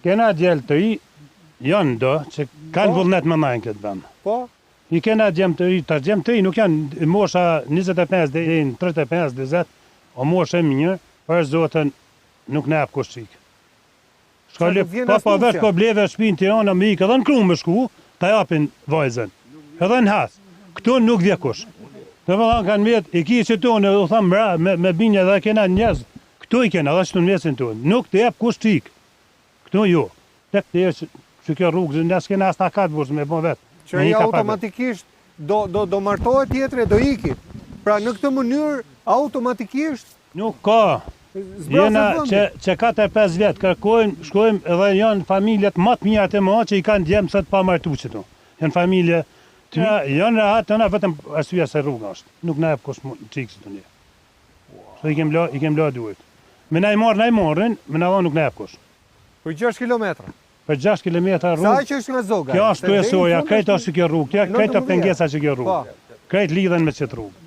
Kena djel të ri, janë do, që kanë po. vullnet me nejt në këtë vend. Po? I kena djem të ri, tash djem të ri nuk janë mosha 25 deri në 35, 40, o moshë e mirë, për Zotin nuk na jep kush çikë. Shka le, po po veç po bleve shpi në Tiranë, me ikë edhe në Krumë me shku, ta japin vajzën. Edhe në Has. Këtu nuk vje kush. Do me thonë kanë met, i ki që tonë, u thamë me, me, me binje dhe kena njerëz, këtu i kena, dhe që të në mesin tonë. Nuk të jep kush çikë. Këtu jo. Tek të jesh që kjo rrugë, ne s'kena as takat burrë me bo vetë. Që ai automatikisht do do do martohet tjetri e do iki. Pra në këtë mënyrë automatikisht Nuk ka. Jena që që 4-5 vjet kërkojmë, shkojmë edhe janë familjet më të mira të më që i kanë djem sot pa martu këtu. Janë familje të mira, janë rahat, janë vetëm arsyeja se rruga është. Nuk na jep kush çikë këtu ne. Sa i kem la, i kem la duhet. Me na i marr, na i marrin, me na dhon nuk na jep kush. Për 6 kilometra. Për 6 kilometra rrugë. Sa që është nga Zogaj. Kjo është kryesoja, krejt është kjo rrugë, kjo krejt pengesa që kjo rrugë. Po. Krejt lidhen me qëtë rrugë.